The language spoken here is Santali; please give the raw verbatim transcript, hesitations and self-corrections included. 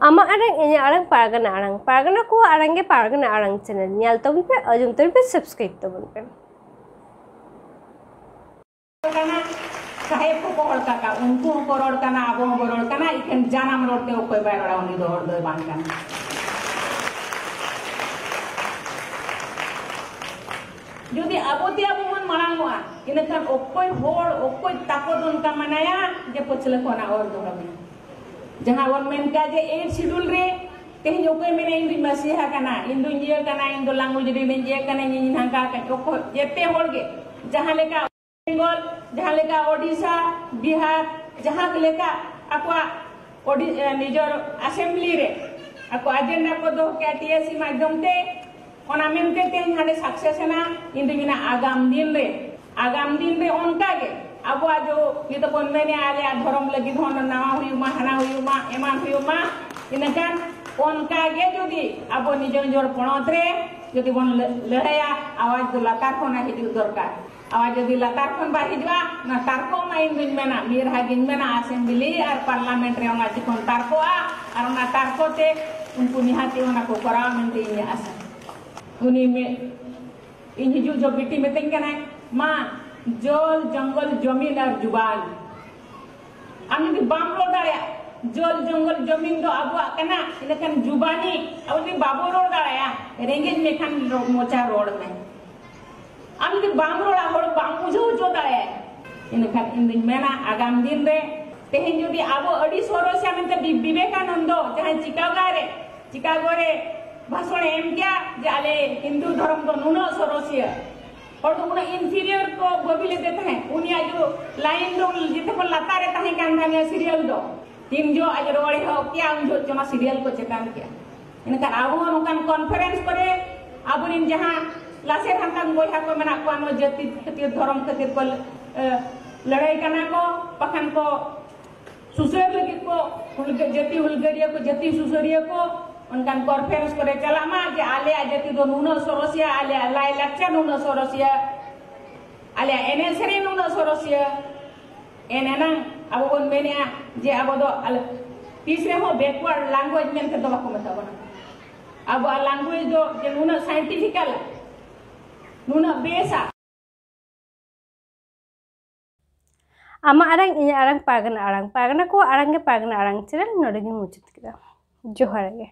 ᱟᱢᱟᱜ ᱟᱲᱟᱝ, ᱤᱧᱟᱹᱜ ᱟᱲᱟᱝ, ᱯᱟᱨᱜᱟᱱᱟ ᱟᱲᱟᱝ᱾ ᱯᱟᱨᱜᱟᱱᱟ ᱠᱚᱣᱟᱜ ᱟᱲᱟᱝ ᱜᱮ ᱯᱟᱨᱜᱟᱱᱟ ᱟᱲᱟᱝ ᱪᱮᱱᱮᱞ᱾ ᱧᱮᱞ ᱛᱟᱵᱚᱱ ᱯᱮ, ᱟᱸᱡᱚᱢ ᱛᱟᱵᱚᱱ ᱯᱮ, ᱥᱟᱵᱥᱠᱨᱟᱭᱤᱵ ᱛᱟᱵᱚᱱ ᱯᱮ᱾ ᱠᱟᱱᱟ, ᱥᱟᱦᱮᱵ ᱠᱚᱠᱚ ᱨᱚᱲ ᱠᱟᱜ ᱠᱟᱱᱟ, ᱩᱱᱠᱩ ᱦᱚᱸᱠᱚ ᱨᱚᱲ ᱠᱟᱱᱟ, ᱟᱵᱚ ᱦᱚᱸᱵᱚ ᱨᱚᱲ ᱠᱟᱱᱟ, ᱮᱠᱷᱮᱱ ᱡᱟᱱᱟᱢ ᱨᱚᱲ ᱛᱮ ᱚᱠᱚᱭ ᱵᱟᱭ ᱨᱚᱲᱟ, ᱩᱱᱤ ᱫᱚ ᱦᱚᱲ ᱫᱚᱭ ᱵᱟᱝ ᱠᱟᱱᱟ᱾ ᱡᱩᱫᱤ ᱟᱵᱚ ᱛᱮ ᱟᱵᱚ ᱵᱚᱱ ᱢᱟᱲᱟᱝᱚᱜᱼᱟ, ᱤᱱᱟᱹᱠᱷᱟᱱ ᱚᱠᱚᱭ ᱦᱚᱲ, ᱚᱠᱚᱭ ᱛᱟᱠᱚ ᱫᱚ ᱚᱱᱠᱟ ᱢᱟᱱᱟᱭᱟ ᱡᱮ ᱯᱟᱹᱪᱷᱞᱟᱹ ᱠᱷᱚᱱᱟᱜ ᱚᱨ ᱫᱚᱦᱚ ᱢᱮ? ᱡᱟᱦᱟᱸ ᱵᱚᱱ ᱢᱮᱱ ᱠᱮᱫᱟ ᱡᱮ ᱮᱭᱤᱴ ᱥᱤᱰᱩᱞ ᱨᱮ ᱛᱮᱦᱮᱧ ᱚᱠᱚᱭ ᱢᱮᱱᱟ ᱤᱧ ᱫᱩᱧ ᱢᱟᱹᱥᱤᱦᱟ ᱠᱟᱱᱟ, ᱤᱧ ᱫᱩᱧ ᱤᱭᱟᱹ ᱠᱟᱱᱟ, ᱤᱧ ᱫᱚ ᱞᱟᱝᱜᱩᱡᱽ ᱨᱮᱱ ᱤᱭᱟᱹ ᱠᱟᱱᱟ, ᱤᱧ ᱦᱟᱱᱠᱟ ᱠᱟᱱᱟ, ᱚᱠᱚᱭ, ᱡᱮᱛᱮ ᱦᱚᱲ ᱜᱮ ᱡᱟᱦᱟᱸ ᱞᱮᱠᱟ ᱵᱮᱝᱜᱚᱞ, ᱡᱟᱦᱟᱸ ᱞᱮᱠᱟ ᱳᱰᱤᱥᱟ, ᱵᱤᱦᱟᱨ, ᱡᱟᱦᱟᱸ ᱞᱮᱠᱟ ᱟᱠᱚᱣᱟᱜ ᱳᱰᱤ-, ᱮ, ᱱᱤᱡᱚᱨ ᱟᱥᱮᱢᱵᱞᱤ ᱨᱮ ᱟᱠᱚ ᱟᱡᱮᱱᱰᱟ ᱠᱚ ᱫᱚᱦᱚ ᱠᱮᱜᱼᱟ ᱴᱤ ᱮᱥ ᱥᱤ ᱢᱟᱫᱽᱫᱷᱚᱢ ᱛᱮ, ᱚᱱᱟ ᱢᱮᱱᱛᱮ ᱛᱮᱦᱮᱧ ᱦᱟᱸᱰᱮ ᱥᱟᱠᱥᱮᱥ ᱮᱱᱟ᱾ ᱤᱧ ᱫᱩᱧ ᱢᱮᱱᱟ ᱟᱜᱟᱢ ᱫᱤᱱ ᱨᱮ, ᱟᱜᱟᱢ ᱫᱤᱱ ᱨᱮ ᱚᱱᱠᱟ ᱜᱮ ᱟᱵᱚᱣᱟᱜ ᱡᱚ ᱱᱤᱛᱚᱜ ᱵᱚᱱ ᱢᱮᱱᱮᱜᱼᱟ ᱟᱞᱮᱭᱟᱜ ᱫᱷᱚᱨᱚᱢ ᱞᱟᱹᱜᱤᱫ ᱦᱚᱸ ᱱᱟᱣᱟ ᱦᱩᱭᱩᱜ ᱢᱟ, ᱦᱟᱱᱟ ᱦᱩᱭᱩᱜ ᱢᱟ, ᱮᱢᱟᱱ ᱦᱩᱭᱩᱜ ᱢᱟ, ᱤᱱᱟᱹᱠᱷᱟᱱ ᱚᱱᱠᱟ ᱜᱮ ᱡᱩᱫᱤ ᱟᱵᱚ ᱱᱤᱡᱚᱨ ᱱᱤᱡᱚᱨ ᱯᱚᱱᱚᱛ ᱨᱮ ᱡᱩᱫᱤ ᱵᱚᱱ ᱞᱟᱹ-, ᱞᱟᱹᱲᱦᱟᱹᱭᱟ, ᱟᱣᱟᱡᱽ ᱫᱚ ᱞᱟᱛᱟᱨ ᱠᱷᱚᱱᱟᱜ ᱦᱤᱡᱩᱜ ᱫᱚᱨᱠᱟᱨ᱾ ᱟᱣᱟᱡᱽ ᱡᱩᱫᱤ ᱞᱟᱛᱟᱨ ᱠᱷᱚᱱ ᱵᱟᱭ ᱦᱤᱡᱩᱜᱼᱟ, ᱚᱱᱟ ᱛᱟᱨᱠᱚ ᱢᱟ ᱤᱧ ᱫᱩᱧ ᱢᱮᱱᱟ, ᱢᱤᱫ ᱨᱟᱦᱟ ᱜᱤᱧ ᱢᱮᱱᱟ, ᱟᱥᱮᱢᱵᱞᱤ ᱟᱨ ᱯᱟᱨᱞᱟᱢᱮᱱᱴ ᱨᱮ ᱚᱱᱟ ᱡᱚᱠᱷᱚᱱ ᱛᱟᱨᱠᱚᱜᱼᱟ, ᱟᱨ ᱚᱱᱟ ᱛᱟᱨᱠᱚ ᱛᱮ ᱩᱱᱠᱩ ᱱᱤᱦᱟᱹᱛᱤ ᱚᱱᱟ ᱠᱚ ᱠᱚᱨᱟᱣᱟ ᱢᱮᱱᱛᱮ ᱤᱧᱟᱹᱜ ᱟᱥᱟ᱾ ᱩᱱᱤ ᱢᱤᱫ, ᱤᱧ ᱦᱤᱡᱩᱜ ᱡᱚᱦᱚᱜ ᱵᱤᱴᱤ ᱢᱤᱛᱟᱹᱧ ᱠᱟᱱᱟᱭ, "ᱢᱟ, ᱡᱚᱞ, ᱡᱚᱝᱜᱚᱞ, ᱡᱚᱢᱤᱱ ᱟᱨ ᱡᱩᱵᱟᱱ, ᱟᱢ ᱡᱩᱫᱤ ᱵᱟᱢ ᱨᱚᱲ ᱫᱟᱲᱮᱭᱟᱜᱼᱟ, ᱡᱚᱞ, ᱡᱚᱝᱜᱚᱞ, ᱡᱚᱢᱤᱱ ᱫᱚ ᱟᱵᱚᱣᱟᱜ ᱠᱟᱱᱟ, ᱤᱱᱟᱹᱠᱷᱟᱱ ᱡᱩᱵᱟᱱᱤ, ᱟᱵᱚ ᱡᱩᱫᱤ ᱵᱟᱵᱚ ᱨᱚᱲ ᱫᱟᱲᱮᱭᱟᱜᱼᱟ, ᱨᱮᱸᱜᱮᱡ ᱢᱮᱠᱷᱟᱱ ᱨᱚ-, ᱢᱚᱪᱟ ᱨᱚᱲ ᱢᱮ᱾ ᱟᱢ ᱡᱩᱫᱤ ᱵᱟᱢ ᱨᱚᱲᱟ, ᱦᱚᱲ ᱵᱟᱢ ᱵᱩᱡᱷᱟᱹᱣ ᱦᱚᱪᱚ ᱫᱟᱲᱮᱭᱟᱭᱟ, ᱤᱱᱟᱹᱠᱷᱟᱱ ᱤᱧ ᱫᱩᱧ ᱢᱮᱱᱟ, ᱟᱜᱟᱢ ᱫᱤᱱ ᱨᱮ ᱛᱮᱦᱮᱧ ᱡᱩᱫᱤ ᱟᱵᱚ ᱟᱹᱰᱤ ᱥᱚᱨᱚᱥᱤᱭᱟ ᱢᱮᱱᱛᱮ ᱵᱤ-, ᱵᱤᱵᱮᱠᱟᱱᱚᱱᱫᱚ ᱡᱟᱦᱟᱸᱭ ᱪᱤᱠᱟᱜᱳ ᱨᱮ, ᱪᱤᱠᱟᱜᱳ ᱨᱮ ᱵᱷᱟᱥᱚᱱᱮ ᱮᱢ ᱠᱮᱭᱟ ᱡᱮ ᱟᱞᱮ ᱦᱤᱱᱫᱩ ᱫᱷᱚᱨᱚᱢ ᱫᱚ ᱱᱩᱱᱟᱹᱜ ᱥᱚᱨᱚᱥᱤᱭᱟ, ᱦᱚᱲ ᱫᱚ ᱩᱱᱟᱹᱜ inferior ᱠᱚ ᱵᱷᱟᱹᱵᱤ ᱞᱮᱫᱮ ᱛᱟᱦᱮᱸᱫ, ᱩᱱᱤᱭᱟᱜ ᱡᱚ line ᱫᱚ ᱡᱮᱛᱮ ᱠᱷᱚᱱ ᱞᱟᱛᱟᱨ ᱨᱮ ᱛᱟᱦᱮᱸ ᱠᱟᱱ ᱛᱟᱦᱮᱸᱫ ᱥᱤᱨᱤᱭᱟᱞ ᱫᱚ, ᱛᱤᱱ ᱡᱚᱦᱚᱜ ᱟᱡ ᱨᱚᱲ ᱮᱦᱚᱵ ᱠᱮᱭᱟ, ᱩᱱ ᱡᱚᱦᱚᱜ ᱪᱚ ᱚᱱᱟ ᱥᱤᱨᱤᱭᱟᱞ ᱠᱚ ᱪᱮᱛᱟᱱ ᱠᱮᱭᱟ᱾ ᱮᱱᱠᱷᱟᱱ ᱟᱵᱚ ᱦᱚᱸ ᱱᱚᱝᱠᱟᱱ conference ᱠᱚᱨᱮ ᱟᱵᱚᱨᱮᱱ ᱡᱟᱦᱟᱸ ᱞᱟᱥᱮᱨ ᱦᱟᱱᱛᱟᱝ ᱵᱚᱭᱦᱟ ᱠᱚ ᱢᱮᱱᱟᱜ ᱠᱚᱣᱟ, ᱱᱚᱣᱟ ᱡᱟᱹᱛᱤ ᱠᱷᱟᱹᱛᱤᱨ, ᱫᱷᱚᱨᱚᱢ ᱠᱷᱟᱹᱛᱤᱨ ᱠᱚ, ᱮ, ᱞᱟᱹᱲᱦᱟᱹᱭ ᱠᱟᱱᱟ ᱠᱚ, ᱵᱟᱠᱷᱟᱱ ᱠᱚ ᱥᱩᱥᱟᱹᱨ ᱞᱟᱹᱜᱤᱫ ᱠᱚ, ᱦᱩᱞᱜᱟᱹ-, ᱡᱟᱹᱛᱤ ᱦᱩᱞᱜᱟᱹᱨᱤᱭᱟᱹ ᱠᱚ, ᱡᱟᱹᱛᱤ ᱥᱩᱥᱟᱹᱨᱤᱭᱟᱹ ᱠᱚ ᱚᱱᱠᱟᱱ conference ᱠᱚᱨᱮ ᱪᱟᱞᱟᱜ ᱢᱟ ᱡᱮ ᱟᱞᱮᱭᱟᱜ ᱡᱟᱹᱛᱤ ᱫᱚ ᱱᱩᱱᱟᱹᱜ ᱥᱚᱨᱚᱥᱤᱭᱟ, ᱟᱞᱮᱭᱟᱜ ᱞᱟᱭᱼᱞᱟᱠᱪᱟᱨ ᱱᱩᱱᱟᱹᱜ ᱥᱚᱨᱚᱥᱤᱭᱟ, ᱟᱞᱮᱭᱟᱜ ᱮᱱᱮᱡ ᱥᱮᱨᱮᱧ ᱱᱩᱱᱟᱹᱜ ᱥᱚᱨᱚᱥᱤᱭᱟ᱾ ᱮᱱ ᱮᱱᱟᱝ ᱟᱵᱚ ᱵᱚᱱ ᱢᱮᱱᱮᱜᱼᱟ ᱡᱮ ᱟᱵᱚ ᱫᱚ ᱟᱞᱮ ᱛᱤᱥ ᱨᱮᱦᱚᱸ backward language ᱢᱮᱱᱛᱮ ᱫᱚ ᱵᱟᱠᱚ ᱢᱮᱛᱟ ᱵᱚᱱᱟ᱾ ᱟᱵᱚᱣᱟᱜ language ᱫᱚ ᱡᱮ ᱱᱩᱱᱟᱹᱜ scientifical, ᱱᱩᱱᱟᱹᱜ ᱵᱮᱥᱟ᱾ ᱟᱢᱟᱜ ᱟᱲᱟᱝ, ᱤᱧᱟᱹᱜ ᱟᱲᱟᱝ, ᱯᱟᱨᱜᱟᱱᱟ ᱟᱲᱟᱝ, ᱯᱟᱨᱜᱟᱱᱟ ᱠᱚᱣᱟᱜ ᱟᱲᱟᱝ ᱜᱮ ᱯᱟᱨᱜᱟᱱᱟ ᱟᱲᱟᱝ channel ᱱᱚᱰᱮ ᱜᱤᱧ ᱢᱩᱪᱟᱹᱫ ᱠᱮᱫᱟ᱾ ᱡᱚᱦᱟᱨ ᱜᱮ᱾